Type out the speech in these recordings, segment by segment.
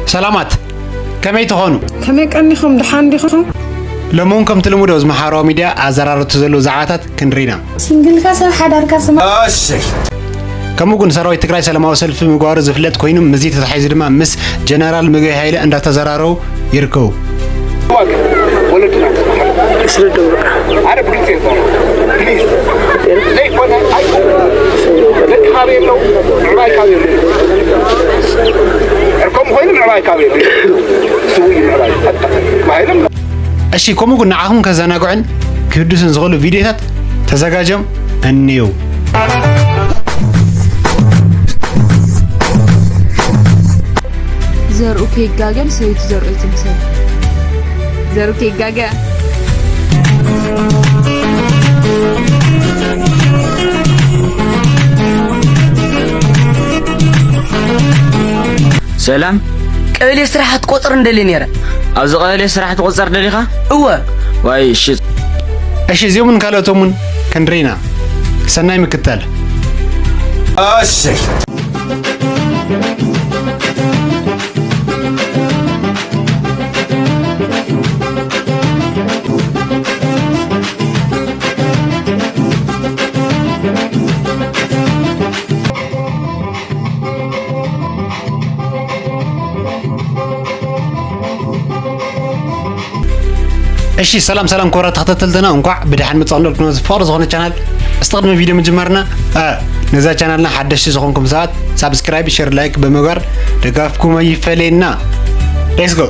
ሰላማት፣ ከመይ ትኾኑ? ከመይ ቀኒኹም? ደሓን ዲኹም? ሎሚ እውን ከምቲ ልሙድ ኣብዚ ማሕበራዊ ሚድያ ኣዘራረብቲ ዘለዉ ዛዕባታት ክንርኢ ኢና። ሲንግልካ ሰብ ሓዳርካ ስማ። እሺ። ከምኡ ግን ሰራዊት ትግራይ ሰላማዊ ሰልፊ ምግባሩ ዝፍለጥ ኮይኑ፣ ምስዚ ተታሒዙ ድማ ምስ ጀነራል ምግበይ ሃይለ እንዳተዘራረቡ ይርከቡ። ወለድና ኣስረድም በቃ። ኣረ ብግልፂ ይዛረብ። ፕሊዝ። ዘይኮነ ኣይ፣ ደቂ ካበይ ኣለዉ? ምዕባይ ካበይ ኣለዉ? ዕርቆም ኮይኑ ምዕባይ ካበይ ኣለዉ? ስውእ ምዕባይ። በቃ። ባይልም። እሺ፣ ከምኡ ግን ንዓኹም ከዘናግዑን ክህድሱን ዝኽእሉ ቪድዮታት ተዘጋጅዮም እኒው። ዘርኡ ከይጋገን ሰበይቲ ዘርኡ ኣይትምሰል። ዘርኡ ከይጋገ። ሰላም። ቀበሌ ስራሕ ክትቆጽር እንደሊ ነይረ። ኣብዚ ቀበሌ ስራሕ ትቆጽር ደሊኻ? እወ። ዋይ፣ እሺ። እሺ፣ እዚኦምን ካልኦቶምን ክንርኢና። ሰናይ ምክታል። እሺ። እሺ፣ ሰላም ሰላም ክቡራት ተኸታተልትና፣ እንኳዕ ብደሓን መጻእኩም። ነዚ ፍቕሪ ዝኾነ ቻናል፣ እስቲ ቅድሚ ቪድዮ ምጅማርና፣ እ፣ ነዛ ቻናልና ሓደሽቲ ዝኾንኩም ሰባት ሳብስክራይብ፣ ሼር፣ ላይክ ብምግባር ደጋፍኩም ኣይፈለየና። Let's go።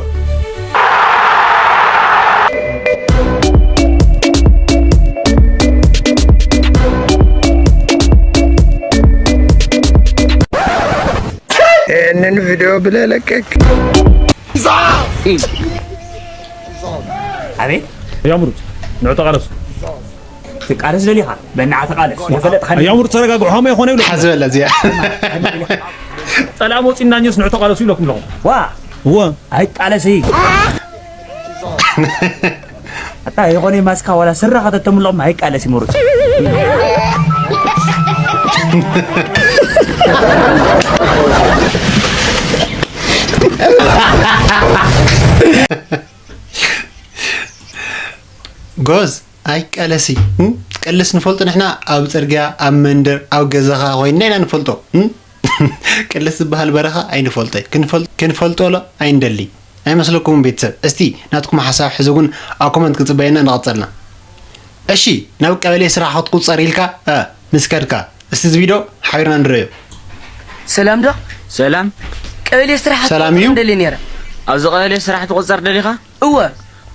ይህንን ቪዲዮ ብለህ ለቀቅ። ኣቤት። ኣያ ምሩፅ፣ ንዑ ተቃለሱ። ትቃለስ ደሊኻ? በእናትኻ ተቃለስ። የፈለጥኻኒ። ኣያ ምሩፅ፣ ተረጋግዑ። ኸመይ ይኾነ ይብለኩም? ሓዝ በላ እዚኣ። ጸላም ወጺና እኛስ ንዑ ተቃለሱ ይብለኩም ኣለኹ። ዋ። እወ። ኣይቃለስ እዩ። ኣታ ይኾነ ማስካ ዋላ ስረ ከተተምሎም ኣይቃለስ ይመሩት። ጎዝ ኣይቃለሲ። እም? ቅልስ ንፈልጦ ንሕና ኣብ ጽርግያ፣ ኣብ መንደር፣ ኣብ ገዛኻ ኮይንና ኢና ንፈልጦ። እም? ቅልስ ዝበሃል በረኻ ኣይንፈልጦ። ክንፈል-፣ ክንፈልጦ ሎ ኣይንደሊ። ኣይመስለኩምን ቤተሰብ? እስቲ ናትኩም ሓሳብ ሕዙ ግን ኣብ ኮመንት ክጽበየና እንዳቐጸልና። እሺ፣ ናብ ቀበሌ ስራሕ ክትቁጸር ኢልካ፣ እ፣ ምስ ከድካ፣ እስቲ እዚ ቪድዮ ሓቢርና ንርእዮ። ሰላም ዶ? ሰላም። ቀበሌ ስራሕ ሰላም እዩ። ትቆጽር ደልየ ነይረ። ኣብዚ ቀበሌ ስራሕ ትቆጽር ደሊኻ? እወ።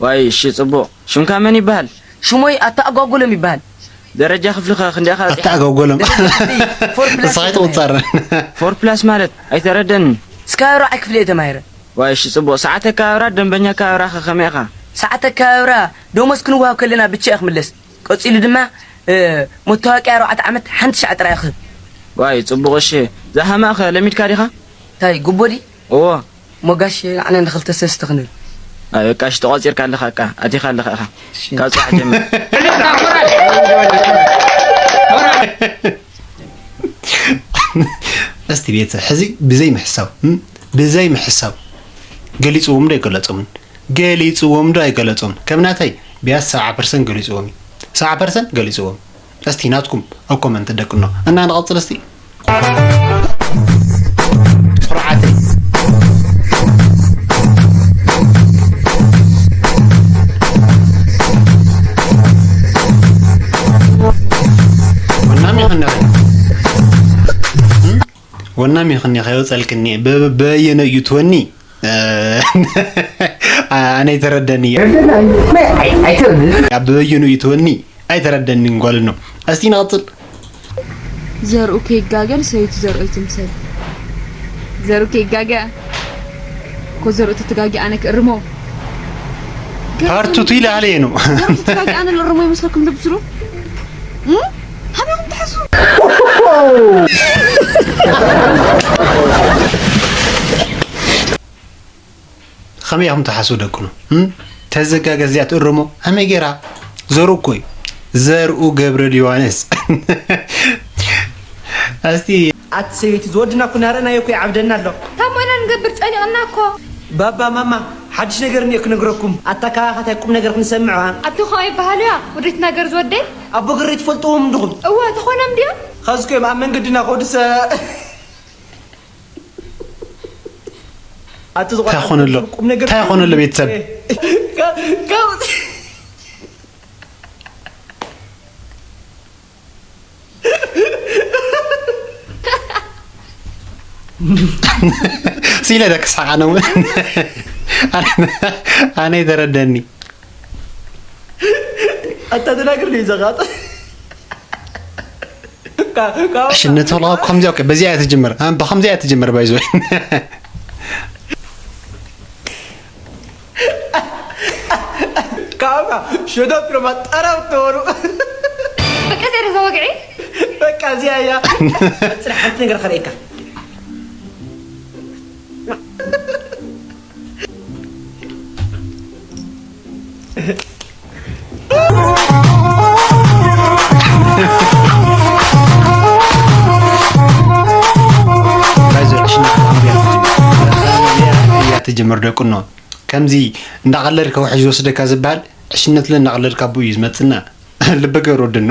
ዋይ፣ እሺ፣ ጽቡቕ። ሽምካ መን ይበሃል? ሽሞይ ኣታ ኣጓጉሎም ይበሃል። ደረጃ ክፍልኸ ክንደይ ኢኻ በጺሕካ? ኣታ ኣጓጉሎም። ደረጃ ክፍሊ ፎር ፕላስ ንስኻ እየ ተማሂረ። ኣይትቁጸር። ፎር ፕላስ ማለት? ኣይተረደንን። እስከ ራብዓይ ክፍሊ እየ ተማሂረ። ዋይ፣ እሺ፣ ጽቡቕ። ሰዓት ኣከባብራ፣ ደንበኛ ኣከባብራኸ ከመይ ኢኻ? ሰዓት ኣከባብራ፣ ደሞዝ ክንወሃብ ከለና ብቻ እየ ክምለስ። ቀጺሉ ድማ፣ እ፣ መታወቅያ ኣርባዕተ ዓመት ሓንቲ ሻዕ ጥራይ እየ ክህብ። ዋይ፣ ጽቡቕ። እሺ፣ ዛሃማኸ ለሚድካ ዲኻ? እንታይ፣ ጉቦ ድዩ? እዎ። ሞጋሽ፣ ንዓና ንኽልተ ሰለስተ ክንብል። ኣይ፣ በቃ፣ እሺ፣ ተቋጺርካ ኣለኻ፣ በቃ፣ ኣቲኻ ኣለኻ ኢኻ። እሺ። ካብ ጽባሕ ጀምር። እስቲ ቤተሰብ፣ ሕዚ ብዘይ ምሕሳብ፣ እም፣ ብዘይ ምሕሳብ፣ ገሊጽዎም ዶ ኣይገለጾምን? ገሊጽዎም ዶ ኣይገለጾምን? ከም ናተይ ቢያንስ ሰብዓ ፐርሰንት ገሊጽዎም እዩ። ሰብዓ ፐርሰንት ገሊጽዎም። እስቲ ናትኩም ኣብ ኮመንት ደቅኖ። እና ንቐጽል እስቲ። ኩርዓተይ። ወናም ይኽነኸ። ወናም ይኽኒ ከይወጸልክኒ። በ-፣ በየነ እዩ ትወኒ። እ፣ ኣነ ይተረደኒ እየ። ኣብ በበይኑ እዩ ትወኒ ኣይተረደንን ጓል ነው። እስቲ ንቐጽል። ዘርኡ ከይጋገን ሰበይቲ ዘርኡ ኣይትምሰል። ዘርኡ ከይጋገ እኮ ዘርኡ ተተጋጊ ኣነ ክእርሞ። ፓርት ቱ ኢለ ኣለ ነው። ዘርኡ ተተጋጊ ኣነ ልእርሞ ይመስለኩም ልብስሩ? እም? ሃበይኩም ትሓስቡ? ከመይ ኢኹም ትሓስቡ ደቅኑ? እም? ተዘጋገ እዚኣ ትእርሞ? ከመይ ገይራ? ዘርኡ እኮ እዩ። ዘርኡ ገብረ ዮሃንስ። እስቲ ኣቲ ሰበይቲ ዝወድና ኩና ረእናዮ እኮ ይዓብደና ኣሎ። ታሞ ኢና ንገብር ጨኒቕና እኮ። ባባ ማማ፣ ሓድሽ ነገር እኒኦ ክነግረኩም። ኣታ ካባኻታይ ቁም ነገር ክንሰምዕ ዋ። ኣቶ ኸማ ይበሃሉ እያ ወደት ነገር ዝወደይ? ኣቦ ገረይ ትፈልጥዎም እንድኹም? እወ፣ ተኾኖም ድዮም? ኸዚ እኮ እዮም ኣብ መንገድና ከወድሰ። ኣቲ ዝኾነ እንታይ ኾነ ኣሎ? ቁም ነገር እንታይ ኾነ ኣሎ ቤተሰብ? ካብ፣ ካብ ሲለ ደክ ስሓቕ ኣነ እውን ኣነ ኣይተረደኒ። ኣታ ተናግር ነው ይዘጋጥ። እሺ፣ ነተውላ ከምዚያ፣ ኦኬ፣ በዚያ እያ ትጅምር። ኣም-፣ ብኸምዚያ እያ ትጅምር፣ ባይዞ። ካብካ ሸደት ነው ማጠራው ተወሩ። በቃ፣ ዘይ ዘወግዒ። በቃ፣ እዚያ እያ። ጽናሕ፣ ሓንቲ ነገር ከርእየካ። ባይዞ፣ ዕሽነት እያ ትጅምር። እያ ትጅምር፣ ደቁ ነው። ከምዚ እንዳቐለድካ ውሕጅ ዝወስደካ ዝበሃል፣ ዕሽነት ለ እንዳቐለድካ ብኡ እዩ ዝመጽና። ልቢ ገይሩ ወድኖ።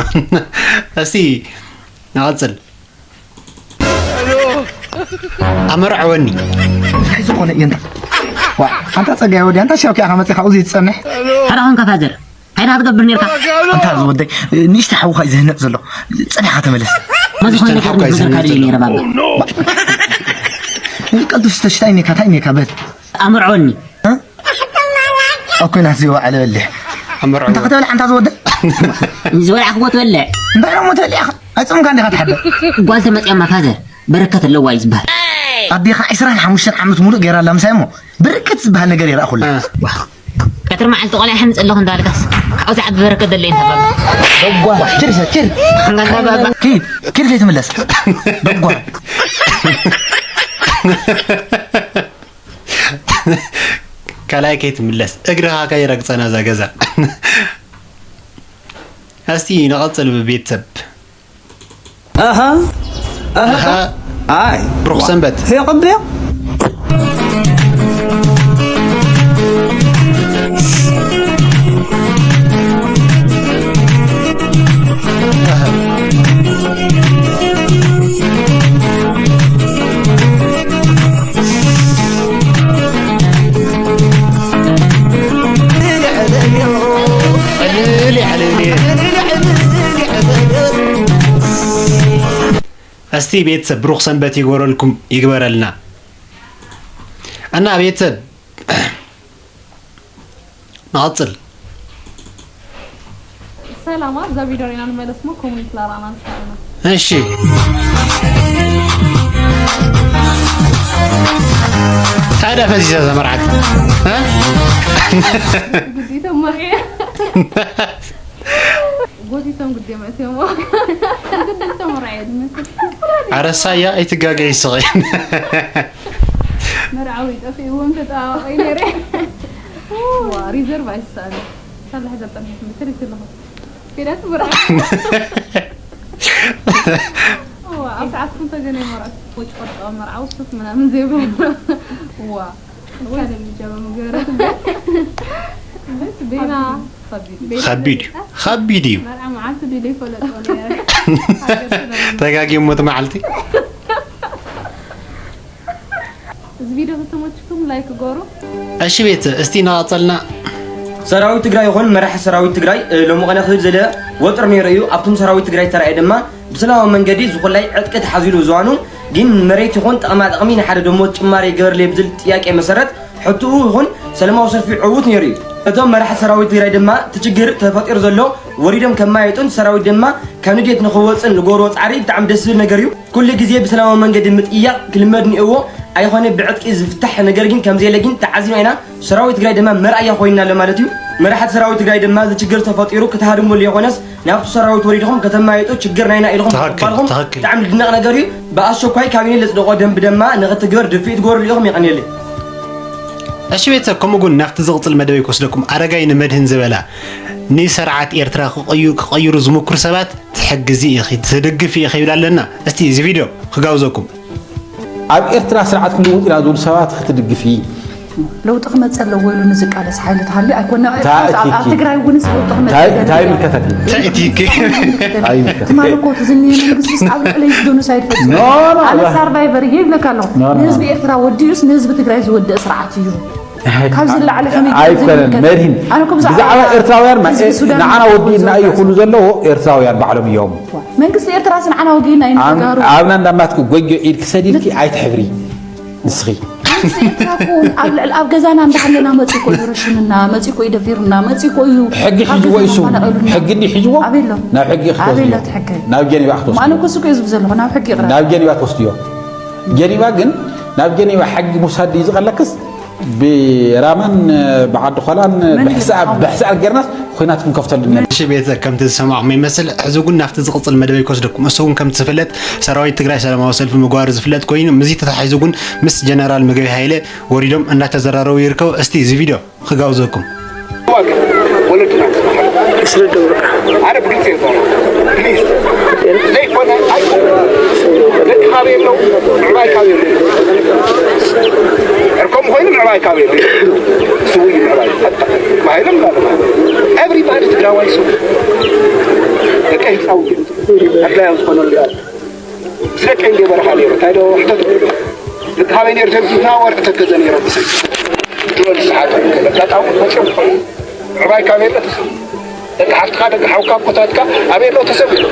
እስቲ ንቐጽል። ኣመርዕወኒ። እንታይ ዝኾነ እየ እንታ? ዋ፣ ኣንታ ጸጋይ ወዲ፣ ኣንታ ሻውኪ ኢኻ መጺኻ ኣብዚ ትጸንሕ? ሓደ ኾንካ ፋዘር፣ እንታይ ክትገብር ኔርካ? ኣንታ ዝወደይ፣ ንእሽቶ ሓውኻ እዩ ዝህነጽ ዘሎ። ጸኒሕካ ተመለስ። ነዚ ንእሽቶ ኾይኑ ሓውካ እዩ ዝህነጽ ዘሎ። ነይረ ባባ። ቀልጡፍ ስተሽታይ ኔካ፣ ታይ ኔካ በል። ኣመርዕወኒ። እ? ኣኩናት ዝወዓለ በሊሕ። ኣመርዕወ። እንታይ ክትበልዕ ኣንታ ዝወደይ? ዝበልዓኽዎ ትበልዕ። እንታይ ደሞ ትበልዕ ኢኻ? ኣይጾምካ እንዲኻ ትሓድር። ጓል ተመጽያማ ፋዘር፣ በረከት ኣለዋ እዩ ዝበሃል። ኣዴኻ ዕስራን ሓሙሽተን ዓመት ሙሉእ ገይራ ኣላ ምሳይ እሞ፣ ብርክት ዝበሃል ነገር የርኣኹላ። እ። ዋው። ቀትሪ መዓልቲ ቆልዓ ይሓንጽ ኣለኹ እንዳልካስ፣ ካብኡ ዝዓቢ በረከት ደለ እዩ እንታ ባባ። ደጓ፣ ችር፣ ችር። ሓንጋንታ ባባ። ኪድ፣ ኪድ ከይትምለስ። ደጓ። ካልኣይ ከይትምለስ፣ እግርኻ ከይረግጸና እዛ ገዛ። እስቲ ንቐጽል ብቤተሰብ። ኣሃ፣ ኣሃ። ኣሃ። ኣይ። ብሩኽ ሰንበት። ሄቕ እምበዮ። ኣሃ። ዕልል ያለ። እስቲ ቤተሰብ ብሩኽ ሰንበት ይግበረልኩም፣ ይግበረልና። እና ቤተሰብ ንቐጽል። ሰላም፣ ኣብዛ ቪድዮ ሪና ንመለስ ሞ ኮሜንት ላራና ንስራና። እሺ። ታዲያ ፈዚዛ እዛ መርዓት? እ? ግዲቶም መርዒ። ጎቲቶም ግዴ መእትዮሞ። ግዲቶም መርዒ ድመስል። ኣረሳያ ኣይትጋገይ ስቕ። መርዓዊ ጠፊእዎም ተጣባቂ ነይረ። ዋ፣ ሪዘርቭ ኣይሰኣን። ሳላ ሕዛ ጠርሒት ምትር ይትልኹ። ፌዳት ብርዓ። ዋ፣ ኣብ ሰዓትኩም ተገናኝ መርዓት። ወጭ ቆርጣ መርዓዊ ሱፍ ምናምን ዘይብሉ። ዋ። ወይስ ቢጃማ መገበረት። ቤት ቤና። ከቢድ። ከቢድ እዩ። ከቢድ እዩ። መርዓ መዓልቲ ድዩ ዘይፈለጦ ነይረ። ተጋጊሞ እቲ መዓልቲ። እዚ ቪድዮ ተተመችኩም ላይክ ገሩ። እሺ ቤት፣ እስቲ እናቐጸልና። ሰራዊት ትግራይ ይኹን መራሒ ሰራዊት ትግራይ፣ እ፣ ሎሚ ቀነ ክብል ዘለ ወጥር ነይሩ እዩ። ኣብቶም ሰራዊት ትግራይ ተራእየ ድማ ብሰላማዊ መንገዲ ዝኹላይ ዕጥቂ ተሓዚሉ ዝዋኑ ግን መሬት ይኹን ጥቕማ ጥቕሚ ንሓደ ደሞዝ ጭማሪ ይገበርለይ ብዝብል ጥያቄ መሰረት ሕትኡ ይኹን ሰላማዊ ሰልፊ ዕዉት ነይሩ እዩ። እቶም መራሒ ሰራዊት ትግራይ ድማ እቲ ችግር ተፈጢሩ ዘሎ ወሪዶም ከማየጡን ሰራዊት ድማ ካብ ንዴት ንኽወፅን ዝገብርዎ ፃዕሪ ብጣዕሚ ደስ ዝብል ነገር እዩ። ኩሉ ግዜ ብሰላማዊ መንገዲ ምጥያቕ ክልመድ እኒኦዎ ኣይኾነ ብዕጥቂ ዝፍታሕ ነገር ግን ከምዘየለ ግን ተዓዚብና ኢና። ሰራዊት ትግራይ ድማ መርኣያ ኮይንና ኣሎ ማለት እዩ። መራሕቲ ሰራዊት ትግራይ ድማ እዚ ችግር ተፈጢሩ ክትሃድምሉ የኾነስ ናብቲ ሰራዊት ወሪድኹም ከተማይጡ ችግር ናይና ኢልኹም ትኽክል፣ ምቕባልኹም ትኽክል። ብጣዕሚ ዝድነቕ ነገር እዩ። ብኣስቸኳይ ካቢኔ ለጽደቖ ደንቢ ድማ ንኽትግበር ድፍኢት ግበርሉ ኢኹም። የቐንየለይ። እሺ ቤተሰብ፣ ከምኡ እውን ናብቲ ዝቕጽል መደበይ ክወስደኩም። ኣረጋይ ንመድህን ዝበላ ንሰርዓት ኤርትራ ክቕዩ-፣ ክቕይሩ ዝምክሩ ሰባት ትሕግዚ ኢኺ፣ ትድግፊ ኢኺ ይብል ኣለና። እስቲ እዚ ቪድዮ ክጋብዘኩም። ኣብ ኤርትራ ስርዓት ክንልውጥ ኢና ዝብሉ ሰባት ክትድግፊ፣ ለውጢ ክመፅእ ኣለዎ ኢሉ ንዝቃለስ ሓይሊ ተሃልዩ ኣይኮነ። ታ-፣ ኣብ፣ ኣብ ቲኪ። ትግራይ እውን ለውጢ ክመፅእ ታይ፣ ይደሊ ታይ እዩ። ይምልከተኪ? እንታይ እቲ ኪ? እንታይ ይምልከተኪ? ትማሊ እኮ እቲ ዝኒሀ መንግስቲ ኣብ ልዕለይ ጆኖሳይድ ፈፂሙ። ኖ፣ ኖ፣ ኣነ ኖ። ሳርቫይቨር እየ ይብለካ ኣለኹ። ኖ፣ ኖ፣ ኖ። ንህዝቢ ኤርትራ ወዲኡስ ንህዝቢ ትግራይ ዝወድእ ስርዓት እዩ። ካብ ዝለዓለ ከመይ ገይሩ ኣይኮነን፣ ዝምልከት? መድሂን። ኣነ እኮ ብዛዕባ ብዛዕባ ኤርትራውያን ማ-፣ ህዝቢ ሱዳን ንዓና ወዲእና እዩ ክወስድ ኩሉ ዘለዎ፣ ኤርትራውያን ባዕሎም እዮም። መንግስቲ ኤርትራስ ንዓና ወጊእና እዩ ኣም-፣ ንተጋሩ። ኣብና እንዳማትኩ ጎጆ ኢድኪ ሰዲድኪ ኣይትሕብሪ። ንስኺ። መንግስቲ ኤርትራ እኮ ኣብ ልዕሊ፣ ኣብ ገዛና እንዳሃለና መፂኡ እኮ እዩ ረሽኑና፣ መፂኡ እኮ እዩ ደፊሩና፣ መፂኡ እኮ እዩ ሕጊ ካብ ሒዝዎ ገዛና እሱ። ኣፈናቒሉና። ሕጊ እንዲ ሒዝዎ ኣበይ ኣሎ? ናብ ሕጊ ኣበይ ኣሎ ክትወስድዮ? እቲ ሕጊ? ናብ ጀኔቫ ክትወስድዮ? ኣነ እኮ እሱ እኮ እዩ ዝብል ዘለኹ፣ ናብ ሕጊ ይቕረብ። ናብ ጀኔቫ ትወስድዮ? ጀኔቫ ግን፣ ናብ ጀኔቫ ሕጊ ምውሳድ ድዩ ዝቐለክስ? ብራማን ብዓዲ ኾላን መን ብሕሳብ፣ ይልዓል? ብሕሳብ ጌርናስ ኹናት ክንከፍተሉ ኢና። እሺ ቤተ፣ ከምቲ ዝሰማዕኹም ይመስል፣ ሕዚ እውን ናብቲ ዝቕጽል መደበይ ክወስደኩም። እሱ እውን ከምቲ ዝፍለጥ ሰራዊት ትግራይ ሰላማዊ ሰልፊ ምግባሩ ዝፍለጥ ኮይኑ፣ ምስዚ ተታሒዙ እውን ምስ ጀነራል ምግበይ ሃይለ ወሪዶም እንዳተዘራረቡ ይርከቡ። እስቲ እዚ ቪድዮ ክጋብዘኩም። ወለድና ኣስረድኡ በቃ። ኣነ ብግልፂ እየ ዝዛረብ። ፕሊዝ። ዘይኮነ ኣይኮነ። ደቂ ካበይ ኣለዉ? ምዕባይ ካበይ ኣለዉ? ዕርኮም ኮይኑ ምዕባይ ካበይ ኣለዉ? ስውይ ምዕባይ። በቃ። ማይልም ማለት ነው። ኤቭሪባዲ ትግራዋይ ስው። ደቂ ህፃውንቲ ኣድላዮም ዝኾነሉ ያለ። ስለ ቀንዴ በረኻ ነይሩ። እንታይ ዶ ሕተት? ደቂ ካበይ ነይሩ? ተምሲትና ወርሒ ተከዘ ነይሩ። ድሮ ንስሓት። በቃ ጣውት መቸም። ምዕባይ ካበይ ኣሎ? ተሰው። ደቂ ሓፍትኻ፣ ደቂ ሓውካ፣ ኣቦታትካ ኣበይ ኣለዉ? ተሰዊኡ።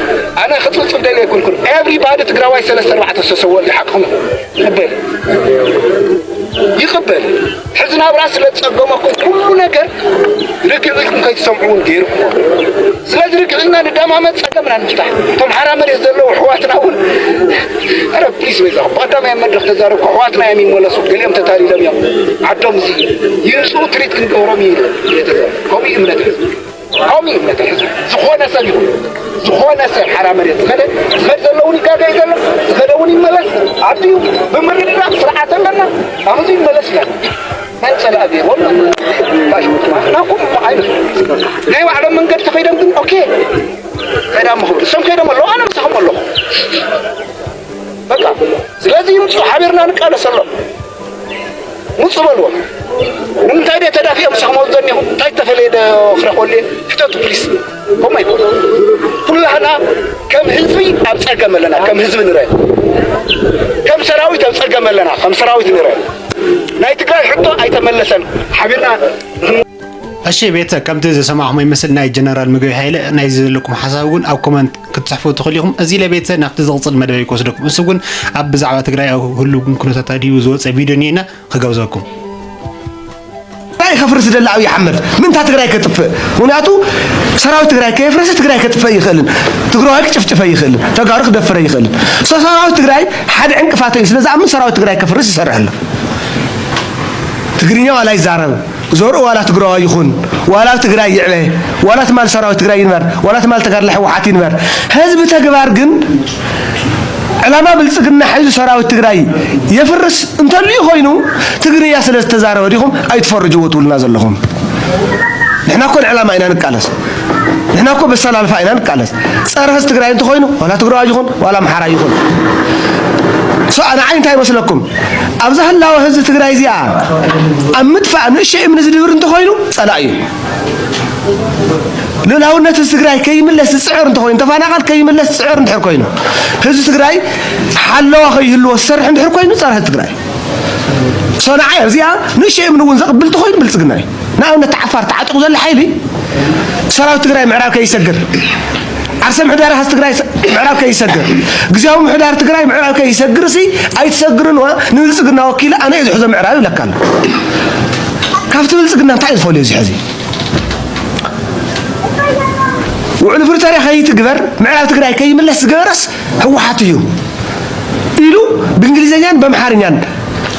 ኣነ ክጽብጽብ ደልየ ኣይኮንኩን። ኤቭሪባዲ ትግራዋይ ሰለስተ ኣርባዕተ ዝተሰወሉ ሓቅኹም ይቕበል። ይቕበል። ሕዚ ናብራ ስለ ዝጸገመኩም ኩሉ ነገር ርግእ ኢልኩም ከይትሰምዑ እውን ገይርኩሞ። ስለዚ ርግእ ኢልና ንደማመ ጸገምና ንምፍታሕ። እቶም ሓራ መሬት ዘለዉ ኣሕዋትና እውን፣ ኧረ ፕሊስ በይዛኹም። ብቐዳማይ መድረኽ ተዛረብኩ። ኣሕዋትና እዮም ይመለሱ። ገሊኦም ተታሊሎም እዮም። ዓዶም እዚ ይምፅኡ ትሪት ክንገብሮም እዩ ኢለ እየ ተዛረብኩ። ከምኡ እዩ እምነት ሕዝቢ። ከምኡ እዩ እምነት ሕዝቢ። ዝኾነ ሰብ ይኹን፣ ዝኾነ ሰብ ሓራ መሬት ዝኸደ፣ ዝኸድ ዘለውን ይጋገ እዩ ዘሎ፣ ዝኸደ እውን ይመለስ። ኣብዚዩ ብምርድዳእ ስርዓት ኣለና፣ ኣብዚ ይመለስ ይላል። መን ጸላእ ገይርዎም? ባሽ ናኩም ዓይነት ናይ ባዕሎም መንገዲ ተኸይዶም ግን ኦኬ። ከይዳ ምኽብር። እሶም ከይዶም ኣለዉ፣ ኣነ ምሳኹም ኣለኹ። በቃ፣ ስለዚ ይምፁ፣ ሓቢርና ንቃለሰሎም። ምፁ በልዎም። ንምንታይ ደ ተዳፊኦም ምሳኹም ኣብ ዘኒኹም? እንታይ ዝተፈለየ ደ ክረኽበሉ እየ? ሕተቱ፣ ፕሊስ። ከምኡ ኣይኮነ። ኩላህና ከም ህዝቢ ኣብ ጸገም ኣለና፣ ከም ህዝቢ ንረአ። ከም ሰራዊት ኣብ ጸገም ኣለና፣ ከም ሰራዊት ንረአ። ናይ ትግራይ ሕቶ ኣይተመለሰን። ሓቢርና እሺ ቤተ፣ ከምቲ ዝሰማዕኹሞ ይመስል ናይ ጀነራል ምግበይ ሃይለ ናይ ዘለኩም ሓሳብ እውን ኣብ ኮመንት ክትጽሕፉ ትኽእሉ ኢኹም። እዚ ለቤተ ናብቲ ዝቕጽል መደበይ ክወስደኩም። እሱ ግን ኣብ ብዛዕባ ትግራይ ኣብ ህሉው ኩነታት ኣድዩ ዝወፀ ቪድዮ እኒኤና ክጋብዘኩም። ትግራይ ከፍርስ ደሊ ኣብይ ኣሕመድ ምንታ ትግራይ ከጥፍእ? ምክንያቱ ሰራዊት ትግራይ ከየፍረሰ ትግራይ ከጥፍእ ይኽእልን ትግራዋይ ክጭፍጭፈ ይኽእልን ተጋሩ ክደፍረ ይኽእልን። ሶ ሰራዊት ትግራይ ሓደ ዕንቅፋት እዩ ስለ ዝኣምን ሰራዊት ትግራይ ከፍርስ ይሰርሕ ኣሎ። ትግርኛ ዋላ ይዛረብ ዘርኡ ዋላ ትግራዋይ ይኹን ዋላ ትግራይ ይዕበ ዋላ ትማል ሰራዊት ትግራይ ይንበር ዋላ ትማል ተጋድላይ ህወሓት ይንበር፣ ህዝቢ ተግባር ግን ዕላማ ብልፅግና ሒዙ ሰራዊት ትግራይ የፍርስ እንተልዩ ኮይኑ ትግርኛ ስለ ዝተዛረበ ዲኹም ኣይትፈርጅዎ ትብሉና ዘለኹም? ንሕና እኮ ንዕላማ ኢና ንቃለስ። ንሕና እኮ በሰላልፋ ኢና ንቃለስ። ጸረ ህዝቢ ትግራይ እንተኾይኑ ዋላ ትግራዋይ ይኹን ዋላ ኣምሓራይ ይኹን። ሶ ንዓይ እንታይ ይመስለኩም? ኣብዛ ህላወ ህዝቢ ትግራይ እዚኣ ኣብ ምጥፋእ ንእሽተይ እምኒ ዝድብር እንተኾይኑ ጸላኢ እዩ። ልኡላውነት ህዝቢ ትግራይ ከይምለስ ዝፅዕር እንተኾይኑ፣ ተፈናቐል ከይምለስ ዝፅዕር እንድሕር ኮይኑ፣ ህዝቢ ትግራይ ሓለዋ ከይህልዎ ዝሰርሕ እንድሕር ኮይኑ ጸረ ህዝቢ ትግራይ። ሶ ንዓይ ኣብዚኣ ንእሽተይ እምኒ እውን ዘቕብል እንተኾይኑ ብልፅግና እዩ። ንኣብነት ዓፋር ተዓጢቑ ዘሎ ሓይሊ ሰራዊት ትግራይ ምዕራብ ከይሰግር፣ ዓርሰ ምሕደራ ህዝቢ ትግራይ ምዕራብ ከይሰግር፣ ግዝያዊ ምሕዳር ትግራይ ምዕራብ ከይሰግር ሲ ኣይትሰግርን ዋ ንብልፅግና ወኪለ ኣነ እየ ዝሕዞ ምዕራብ ይብለካ ኣሎ። ካብቲ ብልፅግና እንታይ እዩ ዝፈልዮ እዚ ሕዚ? ውዕል ፕሪቶርያ ከይትግበር ምዕራብ ትግራይ ከይምለስ ዝገበረስ ህወሓት እዩ ኢሉ ብእንግሊዝኛን በምሓርኛን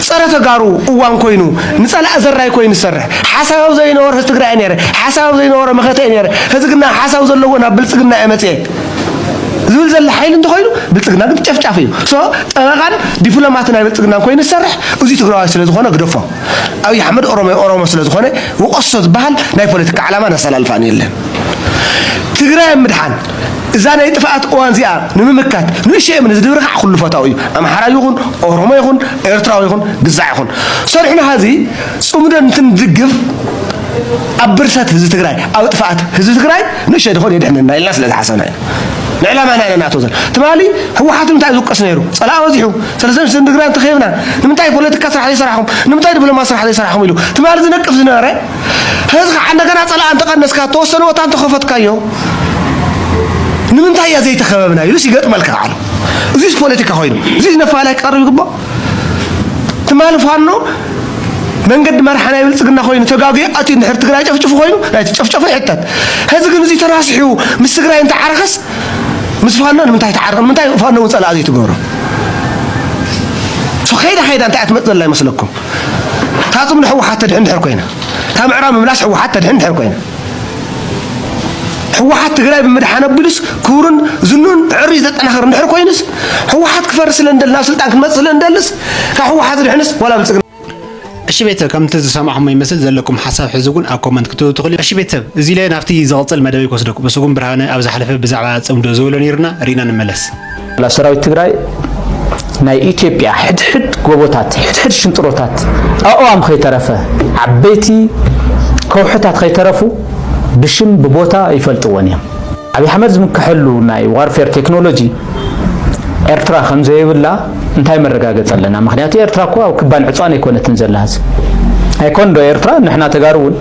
ጸረ ተጋሩ እዋን ኮይኑ ንጸላእ ዘራይ ኮይኑ ዝሰርሕ ሓሳብ ኣብ ዘይነበሮ ህዝቢ ትግራይ ነይረ ሓሳብ ኣብ ዘይነበሮ መኸተ ነይረ ህዝግና ሓሳብ ዘለዎ ናብ ብልፅግና እየ መፅየ ዝብል ዘሎ ሓይሊ እንተኾይኑ ብልፅግና ግን ጨፍጫፍ እዩ። ሶ ጠበቃን ዲፕሎማትን ናይ ብልፅግና ኮይኑ ዝሰርሕ እዚ ትግራዋይ ስለ ዝኾነ ግደፎ። ኣብይ ኣሕመድ ኦሮሞ ኦሮሞ ስለ ዝኾነ ውቀሶ ዝበሃል ናይ ፖለቲካ ዓላማን ኣሰላልፋን የለን። ትግራይ ኣብ ምድሓን እዛ ናይ ጥፍኣት እዋን እዚኣ ንምምካት ንእሽቶ እምኒ ዝድብሪ ከዓ ኩሉ ፈታዊ እዩ። ኣምሓራይ ይኹን፣ ኦሮሞ ይኹን፣ ኤርትራዊ ይኹን፣ ግዛዕ ይኹን። ሰሪሕና ሀዚ ጽምዶ እንትንድግፍ ኣብ ብርሰት ህዝቢ ትግራይ፣ ኣብ ጥፍኣት ህዝቢ ትግራይ ንእሽቶ ድኾን የድሕነና ኢልና ስለ ዝሓሰብና ኢና። ንዕላማና ኢና ንኣትዎ ዘለና። ትማሊ ህወሓት እንታይ ዝውቀስ ነይሩ? ጸላኢ በዚሑ። ሰለስተ ሚኒስትር ትግራይ እንተኸይብና ንምንታይ ፖለቲካ ስራሕ ዘይሰራሕኹም? ንምንታይ ዲፕሎማሲ ስራሕ ዘይሰራሕኹም? ኢሉ ትማሊ ዝነቅፍ ዝነበረ፣ ሕዚ ከዓ እንደገና ጸላኢ እንተቐነስካ፣ ተወሰነ ቦታ እንተኸፈትካዮ፣ ንምንታይ እያ ዘይተኸበብና ኢሉስ ይገጥመልካ ከዓ ኣሎ። እዚስ ፖለቲካ ኮይኑ፣ እዚስ ነፋላይ ክቐርብ ይግባእ። ትማሊ ፋኖ መንገዲ መርሓ ናይ ብልጽግና ኮይኑ ተጋግዩ ኣትዩ እንድሕር ትግራይ ጨፍጭፉ ኮይኑ፣ ናይቲ ጨፍጨፉ ይሕተት። ሕዚ ግን እዚ ተራሲሑ ምስ ትግራይ እንተዓረኸስ፣ ምስ ፋኖ ንምንታይ ተዓርቕ? ንምንታይ ፋኖ እውን ጸላኢ ዘይትገብሮ? ሶ ከይዳ ከይዳ እንታይ እያ ትመጽእ ዘላ ይመስለኩም? እታ ጽምዶ ህወሓት ተድሕን እንድሕር ኮይና፣ እታ ምዕራብ ምምላስ ህወሓት ተድሕን እንድሕር ኮይና፣ ህወሓት ትግራይ ብምድሓን ኣቢሉስ ክብሩን ዝኑን ዕርዩ ዘጠናኽር እንድሕር ኮይኑስ፣ ህወሓት ክፈርስ ስለ እንደል፣ ናብ ስልጣን ክንመጽእ ስለ እንደልስ፣ ካብ ህወሓት ድሕንስ ዋላ ብልጽግና። እሺ ቤተሰብ፣ ከምቲ ዝሰማዕኹሞ ይመስል፣ ዘለኩም ሓሳብ ሕዚ እውን ኣብ ኮመንት ክትህቡ ትኽእሉ። እሺ ቤተሰብ፣ እዚ ላይ ናብቲ ዝቕጽል መደበይ ክወስደኩም። እሱ ግን ብርሃነ ኣብ ዝሓለፈ ብዛዕባ ጽምዶ ዝብሎ ነይርና፣ ሪና ንመለስ። ላ ሰራዊት ትግራይ ናይ ኢትዮጵያ ሕድሕድ ጎቦታት፣ ሕድሕድ ሽንጥሮታት ኣእዋም ከይተረፈ፣ ዓበይቲ ከውሕታት ከይተረፉ ብሽም ብቦታ ይፈልጥዎን እዮም። ኣብይ ኣሕመድ ዝምክሐሉ ናይ ዋርፌር ቴክኖሎጂ ኤርትራ ከም ዘይብላ እንታይ መረጋገጺ ኣለና? ምኽንያቱ ኤርትራ እኮ ኣብ ክባን ዕጽዋን ኣይኮነትን ዘላ። ሕዚ ኣይኮን ዶ ኤርትራ፣ ንሕና ተጋሩ እውን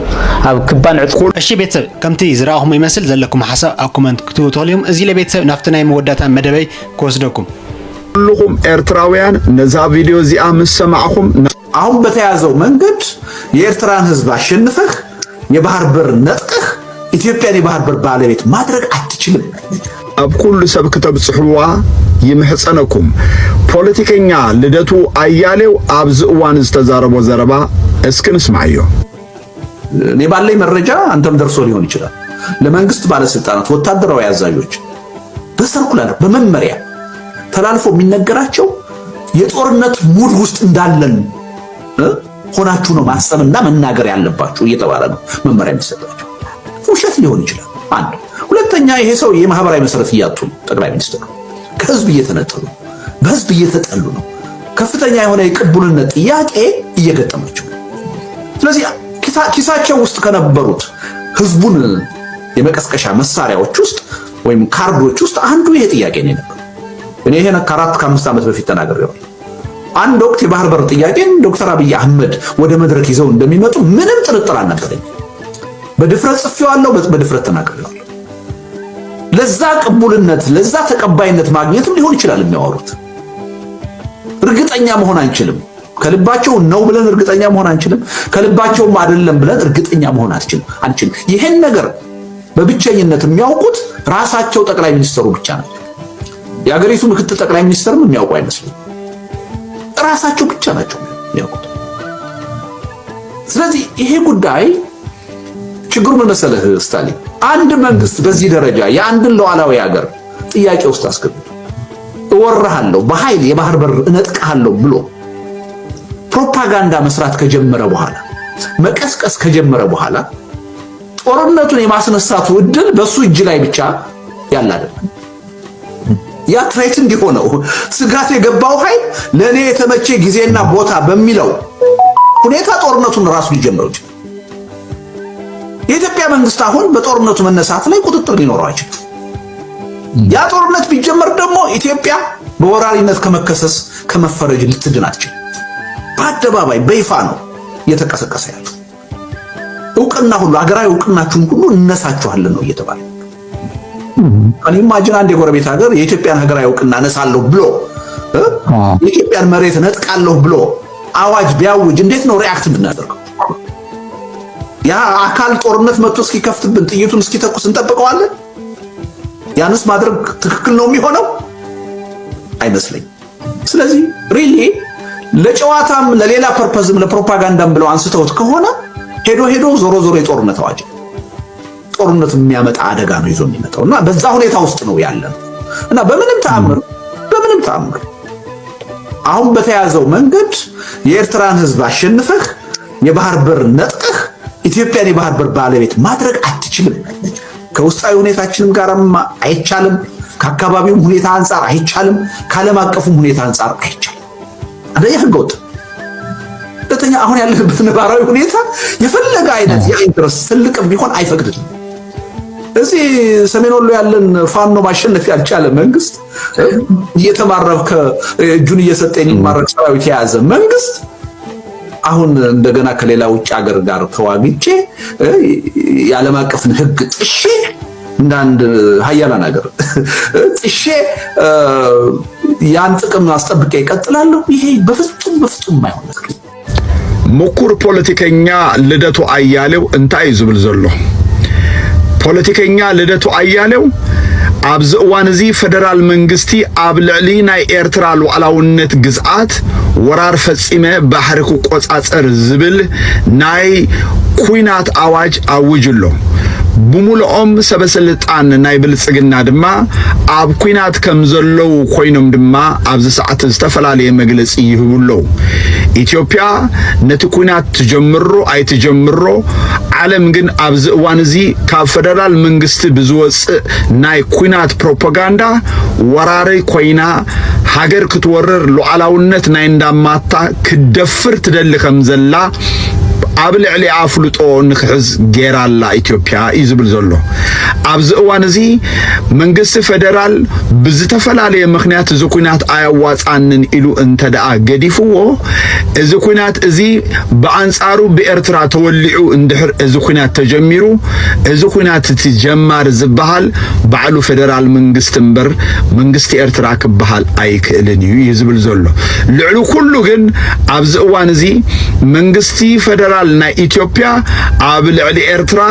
ኣብ ክባን ዕጽ- እሺ ቤተሰብ፣ ከምቲ ዝረኣኹሞ ይመስል፣ ዘለኩም ሓሳብ ኣብ ኮመንት ክትህቡ ትኽእሉ እዮም። እዚ ለቤተሰብ ናብቲ ናይ መወዳእታ መደበይ ክወስደኩም። ኩልኹም ኤርትራውያን ነዛ ቪድዮ እዚኣ ምስ ሰማዕኹም፣ አሁን በተያዘው መንገድ የኤርትራን ህዝብ አሸንፈህ የባህር በር ነጥቀህ ኢትዮጵያን የባህር በር ባለቤት ማድረግ አትችልም። ኣብ ኩሉ ሰብ ክተብጽሕዋ ይምሕጸነኩም። ፖለቲከኛ ልደቱ ኣያሌው ኣብዚ እዋን ዝተዛረቦ ዘረባ እስኪ ንስማዓዮ። እኔ ባለኝ መረጃ አንተም ደርሶ ሊሆን ይችላል። ለመንግስት ባለስልጣናት፣ ወታደራዊ አዛዦች በሰርኩላር፣ በመመሪያ ተላልፎ የሚነገራቸው የጦርነት ሙድ ውስጥ እንዳለን፣ እ፣ ሆናችሁ ነው ማሰብና መናገር ያለባችሁ እየተባለ ነው መመሪያ የሚሰጣቸው። ውሸት ሊሆን ይችላል። አንድ። ሁለተኛ፣ ይሄ ሰው የማህበራዊ መሰረት እያጡ ነው። ጠቅላይ ሚኒስትሩ ከህዝብ እየተነጠሉ፣ በህዝብ እየተጠሉ ነው። ከፍተኛ የሆነ የቅቡልነት ጥያቄ እየገጠማቸው ነው። ስለዚህ ኪሳ-፣ ኪሳቸው ውስጥ ከነበሩት ህዝቡን የመቀስቀሻ መሳሪያዎች ውስጥ ወይም ካርዶች ውስጥ አንዱ ይሄ ጥያቄ ነው የነበረው። እኔ ይሄን ከአራት ከአምስት ዓመት በፊት ተናግሬዋለሁ። አንድ ወቅት የባህር በር ጥያቄን ዶክተር አብይ አህመድ ወደ መድረክ ይዘው እንደሚመጡ ምንም ጥርጥር አልነበረኝ። በድፍረት ጽፌዋለሁ፣ በ-፣ በድፍረት ተናግሬዋለሁ። ለዛ ቅቡልነት፣ ለዛ ተቀባይነት ማግኘትም ሊሆን ይችላል የሚያወሩት። እርግጠኛ መሆን አንችልም። ከልባቸው ነው ብለን እርግጠኛ መሆን አንችልም። ከልባቸውም አይደለም ብለን እርግጠኛ መሆን አትችልም፣ አንችልም። ይሄን ነገር በብቸኝነት የሚያውቁት ራሳቸው ጠቅላይ ሚኒስትሩ ብቻ ናቸው። የአገሪቱ ምክትል ጠቅላይ ሚኒስትርም የሚያውቁ አይመስልም። ራሳቸው ብቻ ናቸው የሚያውቁት። ስለዚህ ይሄ ጉዳይ ችግሩ ምን መሰለህ ስታሊን? አንድ መንግስት በዚህ ደረጃ የአንድን ሉዓላዊ ሀገር ጥያቄ ውስጥ አስገብቶ እወርሃለሁ፣ በኃይል የባህር በር እነጥቅሃለሁ ብሎ ፕሮፓጋንዳ መስራት ከጀመረ በኋላ፣ መቀስቀስ ከጀመረ በኋላ ጦርነቱን የማስነሳቱ እድል በሱ እጅ ላይ ብቻ ያለ አይደለም። ያ ትሬት እንዲሆነው ስጋት የገባው ኃይል ለእኔ የተመቼ ጊዜና ቦታ በሚለው ሁኔታ ጦርነቱን ራሱ ሊጀምረው ይችላል። የኢትዮጵያ መንግስት አሁን በጦርነቱ መነሳት ላይ ቁጥጥር ሊኖረው አይችልም። ያ ጦርነት ቢጀመር ደግሞ ኢትዮጵያ በወራሪነት ከመከሰስ ከመፈረጅ ልትድን አትችልም። በአደባባይ በይፋ ነው እየተቀሰቀሰ ያለው። እውቅና ሁሉ፣ ሀገራዊ እውቅናችሁን ሁሉ እነሳችኋለን ነው እየተባለ። እኔ ኢማጂን አንድ የጎረቤት ሀገር የኢትዮጵያን ሀገራዊ እውቅና እነሳለሁ ብሎ፣ እ? አዎ። የኢትዮጵያን መሬት እነጥቃለሁ ብሎ አዋጅ ቢያውጅ እንዴት ነው ሪያክት የምናደርገው? ያ አካል ጦርነት መጥቶ እስኪከፍትብን ጥይቱን እስኪተኩስ እንጠብቀዋለን? ያንስ ማድረግ ትክክል ነው የሚሆነው? አይመስለኝም። ስለዚህ ሪሊ ለጨዋታም ለሌላ ፐርፐዝም ለፕሮፓጋንዳም ብለው አንስተውት ከሆነ ሄዶ ሄዶ ዞሮ ዞሮ የጦርነት አዋጅ፣ ጦርነት የሚያመጣ አደጋ ነው ይዞ የሚመጣው። እና በዛ ሁኔታ ውስጥ ነው ያለን። እና በምንም ተአምር፣ በምንም ተአምር አሁን በተያዘው መንገድ የኤርትራን ህዝብ አሸንፈህ የባህር በር ነጥቀህ ኢትዮጵያን የባህር በር ባለቤት ማድረግ አትችልም። ከውስጣዊ ሁኔታችንም ጋርም አይቻልም፣ ከአካባቢውም ሁኔታ አንጻር አይቻልም፣ ከዓለም አቀፉም ሁኔታ አንጻር አይቻልም። አንደኛ ህገወጥ፣ ሁለተኛ አሁን ያለንበት ነባራዊ ሁኔታ የፈለገ አይነት የኢንትረስት ትልቅ ቢሆን አይፈቅድልም። እዚህ ሰሜን ወሎ ያለን ፋኖ ማሸነፍ ያልቻለ መንግስት፣ እየተማረከ እጁን እየሰጠ የሚማረክ ሰራዊት የያዘ መንግስት አሁን እንደገና ከሌላ ውጭ ሀገር ጋር ተዋግቼ የዓለም አቀፍን ህግ ጥሼ እንደ አንድ ሀያላን ሀገር ጥሼ ያን ጥቅም አስጠብቄ እቀጥላለሁ። ይሄ በፍጹም በፍጹም የማይሆን ነገር። ምኩር ፖለቲከኛ ልደቱ ኣያሌው እንታይ እዩ ዝብል ዘሎ? ፖለቲከኛ ልደቱ ኣያሌው ኣብዚ እዋን እዚ ፈደራል መንግስቲ ኣብ ልዕሊ ናይ ኤርትራ ሉዓላውነት ግዝኣት ወራር ፈጺመ ባሕሪ ክቆጻጸር ዝብል ናይ ኲናት ኣዋጅ ኣዊጁ ኣሎ። ብሙሉኦም ሰበስልጣን ናይ ብልጽግና ድማ ኣብ ኲናት ከም ዘለዉ ኮይኖም ድማ ኣብዚ ሰዓት ዝተፈላለየ መግለጺ ይህቡ ኣለዉ። ኢትዮጵያ ነቲ ኲናት ትጀምሮ ኣይትጀምሮ፣ ዓለም ግን ኣብዚ እዋን እዚ ካብ ፈደራል መንግስቲ ብዝወጽእ ናይ ኲናት ፕሮፓጋንዳ ወራሪ ኮይና ሃገር ክትወርር ሉዓላውነት ናይ እንዳማታ ክትደፍር ትደሊ ከም ዘላ ኣብ ልዕሊ ኣፍልጦ ንክሕዝ ጌራ ኣላ ኢትዮጵያ እዩ ዝብል ዘሎ። ኣብዚ እዋን እዚ መንግስቲ ፈደራል ብዝተፈላለየ ምክንያት እዚ ኲናት ኣያዋፃንን ኢሉ እንተ ደኣ ገዲፍዎ፣ እዚ ኲናት እዚ ብኣንፃሩ ብኤርትራ ተወሊዑ እንድሕር እዚ ኲናት ተጀሚሩ፣ እዚ ኲናት እቲ ጀማሪ ዝበሃል ባዕሉ ፈደራል መንግስቲ እምበር መንግስቲ ኤርትራ ክበሃል ኣይክእልን እዩ እዩ ዝብል ዘሎ። ልዕሊ ኩሉ ግን ኣብዚ እዋን እዚ መንግስቲ ፈደራል ናይ ኢትዮጵያ ኣብ ልዕሊ ኤርትራ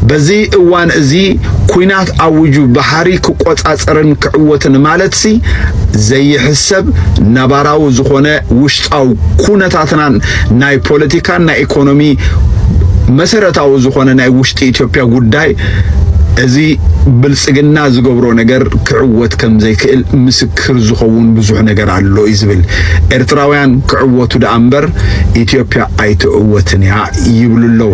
በዚ እዋን እዚ ኲናት ኣዊጁ ባሕሪ ክቆጻጸርን ክዕወትን ማለትሲ ዘይሕሰብ ነባራዊ ዝኾነ ውሽጣዊ ኩነታትናን ናይ ፖለቲካን ናይ ኢኮኖሚ መሰረታዊ ዝኾነ ናይ ውሽጢ ኢትዮጵያ ጉዳይ እዚ ብልጽግና ዝገብሮ ነገር ክዕወት ከም ዘይክእል ምስክር ዝኸውን ብዙሕ ነገር ኣሎ እዩ ዝብል። ኤርትራውያን ክዕወቱ ደኣ እምበር ኢትዮጵያ ኣይትዕወትን እያ ይብሉ ኣለዉ።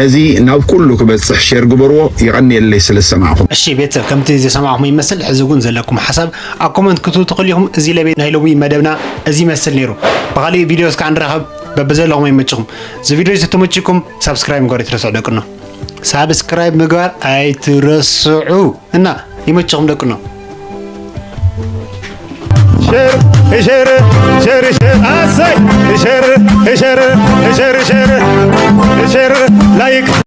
ነዚ ናብ ኩሉ ክበጽሕ ሼር ግበርዎ። የቐንየለይ ስለ ዝሰማዕኹም። እሺ ቤተሰብ፣ ከምቲ ዝሰማዕኹም ይመስል። ሕዚ እውን ዘለኩም ሓሳብ ኣብ ኮመንት ክትህቡ ትኽእሉ ኢኹም። እዚ ለቤት ናይ ሎሚ መደብና እዚ ይመስል ነይሩ። ብኻሊእ ቪድዮ እስካዕ ንራኸብ። በብዘለኹም ይመችኹም። እዚ ቪድዮ እዚ ተመችኩም ሳብስክራይብ ምግባር ኣይትረስዑ ደቅኖ። ሳብስክራይብ ምግባር ኣይትረስዑ እና ይመችኹም ደቅኖ። ሸር ሸር ሸር ሸር ኣሰይ ሸር ሸር ሸር ሸር ሸር ላይክ